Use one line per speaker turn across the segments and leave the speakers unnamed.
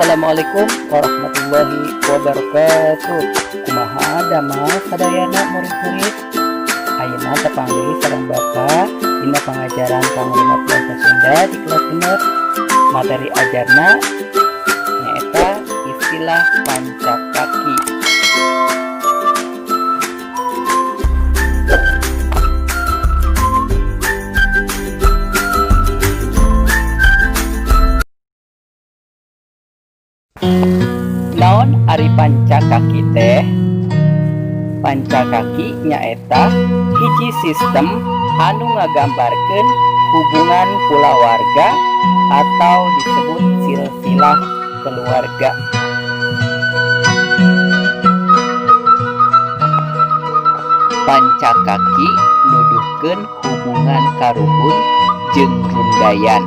Assalamualaikum warahmatullahi wabarakatuh. Kumaha damang sadayana, murid-murid? Ayeuna tepang deui sareng Bapak dina pangajaran Panglima Bahasa Sunda di kelas 6. Materi ajarna nyaeta istilah pancakaki. Naon ari pancakaki teh? Pancakaki nyaeta hiji sistem anu ngagambarkeun hubungan kulawarga atau disebut silsilah keluarga. Pancakaki nuduhkeun hubungan karuhun jeung rundayan.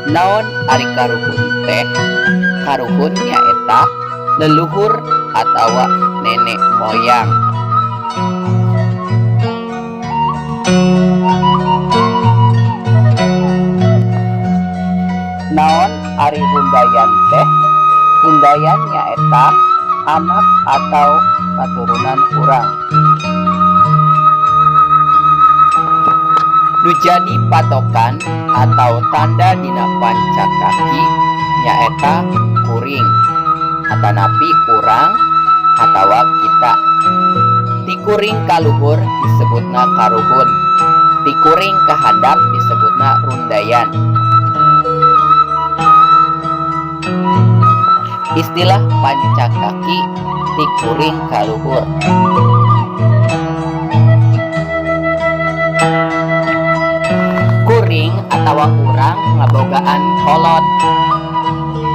Naon ari karuhun teh? Karuhun nyaeta leluhur atawa nenek moyang. Naon ari rundayan teh? Rundayan nyaeta anak atau katurunan urang. Nu jadi patokan atau tanda dina pancakaki nyaeta kuring atanapi urang atawa kita. Ti kuring ka luhur disebutna karuhun, ti kuring ka handap disebutna rundayan. Istilah pancakaki ti kuring ka luhur. Kuring atawa urang ngabogaan kolot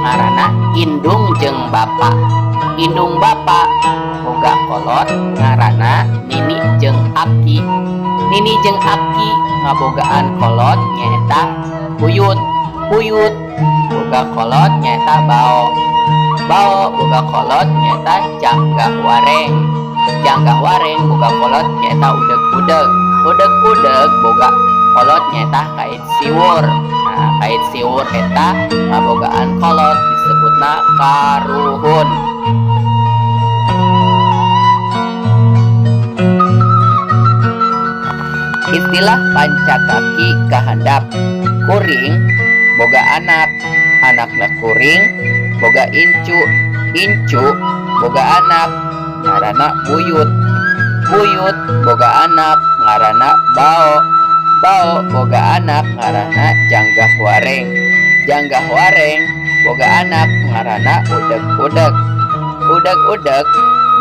ngaranna indung jeung bapa. Indung bapa boga kolot ngaranna nini jeung aki. Nini jeung aki ngabogaan kolot nyaeta buyut. Buyut boga kolot nyaeta bao. Bao boga kolot nyaeta Janggah Wareng. Janggah Wareng boga kolot nyaeta Udeg-udeg. Udeg-udeg boga kolot nyaeta Kait Siwur. Nah, Kait Siwur eta ngabogaan kolot disebutna karuhun. Istilah pancakaki ka handap. Kuring boga anak, anakna kuring boga incu, incu boga anak ngaranna buyut, buyut boga anak ngaranna bao, bao boga anak ngaranna Janggah Wareng, Janggah Wareng boga anak ngaranna Udeg-udeg, Udeg-udeg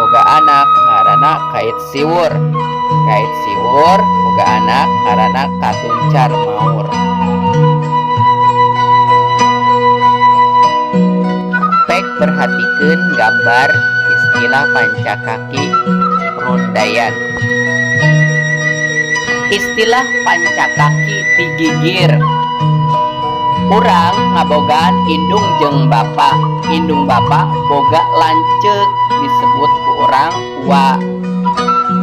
boga anak ngaranna Kait Siwur, Kait Siwur boga anak ngaranna Katuncar Maur. Pek perhatikeun gambar istilah pancakaki rundayan. Istilah pancakaki ti gigir. Urang ngabogaan indung jeung bapa. Indung bapa boga lanceuk disebut ku urang uwa.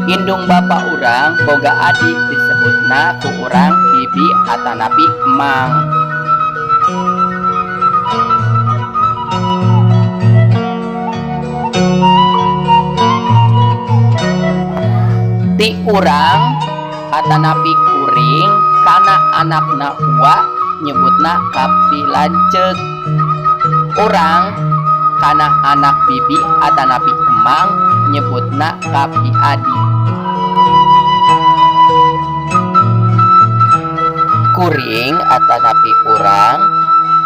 Indung bapa urang boga adik disebutna ku urang bibi atanapi emang. Ti urang atanapi kuring kana anakna uwa nyebutna kapi lanceuk. Urang kana anak bibi atanapi emang nyebutna kapi adi. Kuring atanapi urang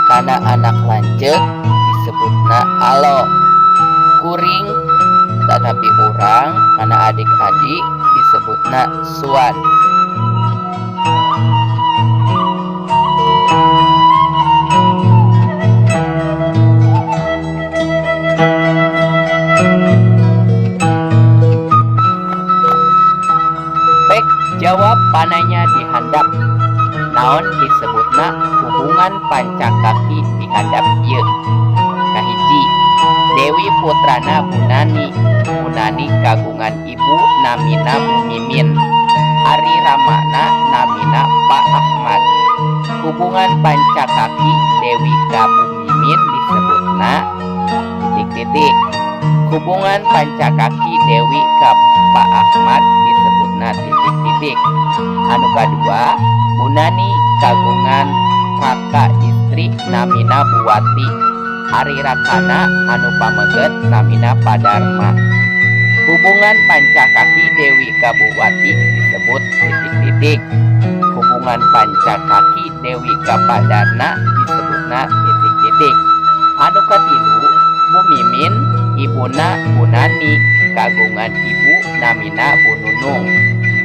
kana anak lanceuk disebutna alo. Kuring atanapi urang kana adik-adik disebutna suan. Pek jawab pananya di handap. Naon disebutna hubungan pancakaki di handap ieu? Kahiji, Dewi putrana Bu Nani. Bu Nani kagungan ibu namina Bu Mimin. Ari ramana namina Pak Ahmad. Hubungan pancakaki Dewi ka Bu Mimin disebutna titik-titik. Hubungan pancakaki Dewi ka Pak Ahmad disebutna titik-titik. Anu kadua, Bu Nani kagungan raka istri namina Buwati. Ari rakana anu pameget namina Padarma. Hubungan pancakaki Dewi ka Buwati disebut titik-titik. Hubungan pancakaki Dewi ka Padarna disebutna titik-titik. Anu katilu, Bu Mimin ibuna Bu Nani kagungan ibu namina Bu Nunung.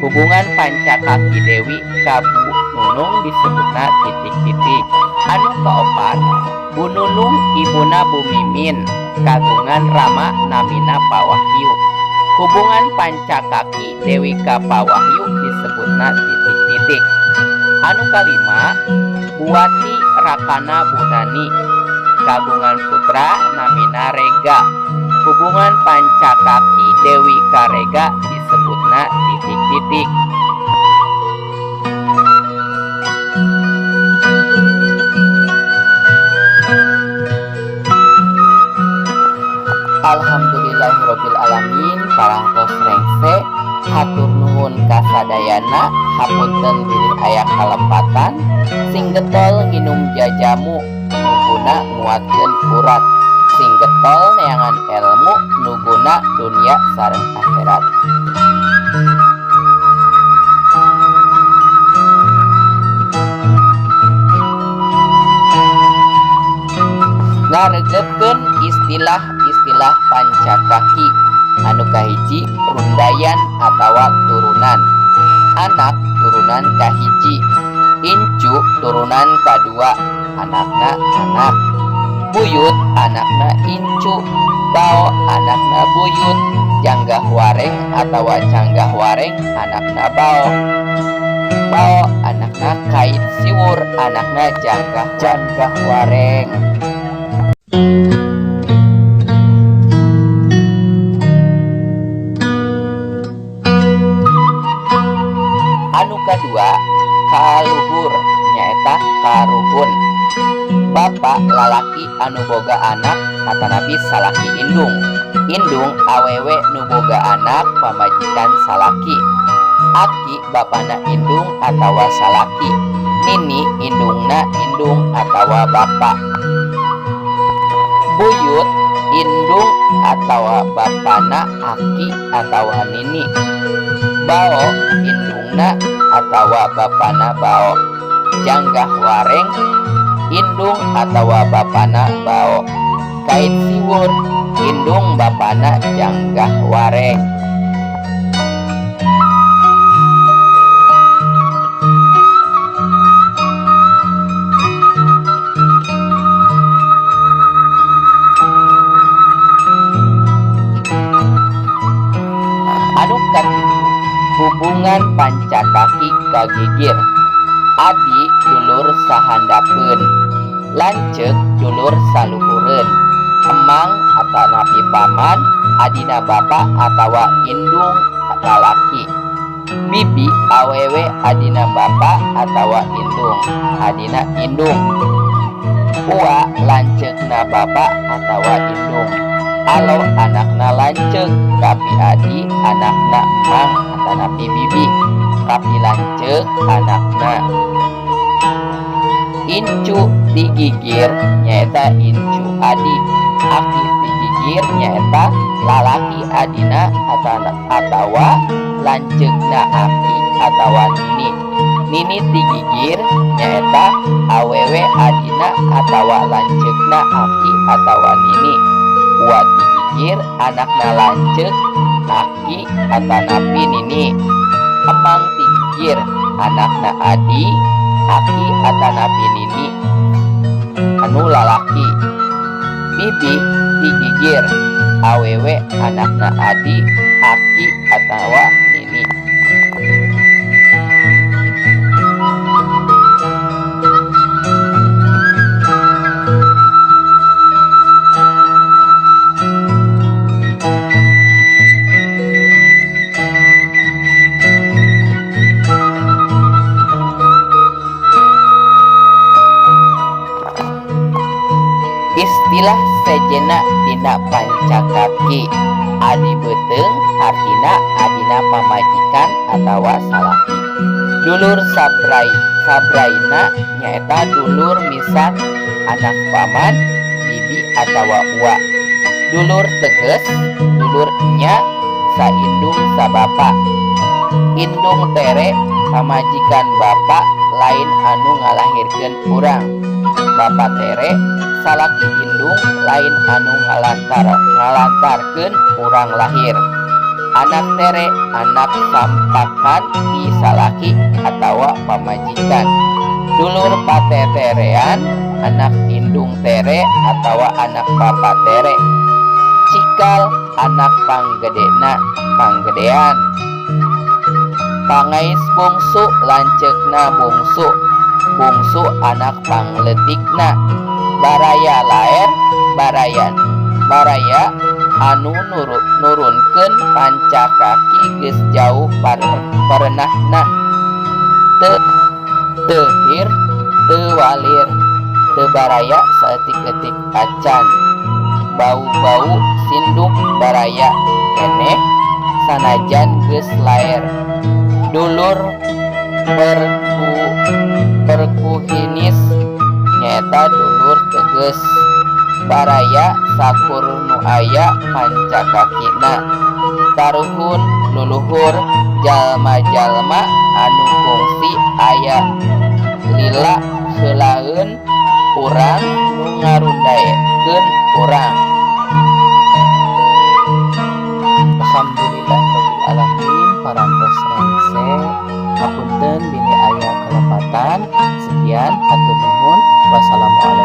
Hubungan pancakaki Dewi ka Bu Nunung disebutna titik-titik. Anu kaopat, Bu Nunung ibuna Bu Mimin kagungan rama namina Pak Wahyu. Hubungan pancakaki Dewi ka Pak Wahyu disebutna titik-titik. Anu kalima, Buwati rakana Bu Nani kagungan putra namina Rega. Hubungan pancakaki Dewi ka Rega disebutna titik-titik. Alhamdulillahirabbil alamin, parantos rengse, hatur nuhun kasadayana, hapunten bilih aya kalepatan, sing getol nginum jajamu nu guna nguatkeun urat, sing getol neangan elmu nu guna dunia sareng akhirat. Ngaregepkeun istilah-istilah pancakaki. Anu kahiji rundayan atawa turunan, anak turunan kahiji, incu turunan kadua, anakna anak, buyut anakna incu, bao anakna buyut, janggah wareng atawa canggah wareng anakna bao, bao anakna kait siwur anakna janggah janggah wareng. Anu kadua kaluhur nyaeta karuhun. Bapa lalaki anu boga anak atanapi salaki indung, indung awewe nu boga anak pamajikan salaki, aki bapana indung atawa salaki, nini indungna indung atawa bapa, buyut indung atawa bapana aki atawa nini, bao indungna atawa bapana bao, janggah wareng indung atawa bapana bao, kait siwur indung bapana janggah wareng. Anu katilu, hubungan pancakaki kagigir, adi dulur sahandapeun, lanceuk dulur saluhureun, emang atanapi paman, adina bapa atawa indung lalaki, bibi awewe adina bapa atawa indung, adina indung, ua lanceukna bapa atawa indung, alo anakna lanceuk, kapi adi anakna emang atanapi bibi, kapi lanceuk anakna. Incu digigir nyaeta incu adi, aki digigir nyaeta lalaki adina atawa lanceukna aki atawa nini, nini digigir nyaeta awewe adina atawa lanceukna aki atawa nini, ua digigir anakna lanceuk aki atanapi nini, emang digigir anakna adi aki atanapi nini anu lalaki, bibi digigir awewe anakna adi aki atawa nini. Istilah sejenna tina pancakaki. Adi beuteung hartina adina pamajikan atawa salaki. Dulur sabrai sabraina nyaeta dulur misan, anak paman, bibi atawa uwa. Dulur teges dulur enya, saindung sabapa. Indung tere pamajikan bapa lain anu ngalahirkeun urang. Bapa tere salaki indung lain anu ngalantarkeun urang lahir. Anak tere anak sampakan ti salaki atawa pamajikan. Dulur pateterean anak indung tere atawa anak bapa tere. Cikal anak panggedena, panggedean. Pangais bungsu lanceukna bungsu, bungsu anak pangleutikna. Baraya laer barayan baraya anu nurunkeun pancakaki geus jauh parenahna. Teu teuhir teu walir teu baraya saeutik-eutik acan. Bau-bau sinduk baraya keneh sanajan geus laer. Dulur perkuhinis nyaeta dulur teges. Baraya sakur nu aya pancakakina. Karuhun luluhur jalma-jalma anu kungsi aya lila heulaeun urang nu ngarundaekeun urang.
Alhamdulillah rabbil alamin, parantos rengse. Hapunten bilih aya kalepatan. Sekian, hatur nuhun. Wassalamualaikum.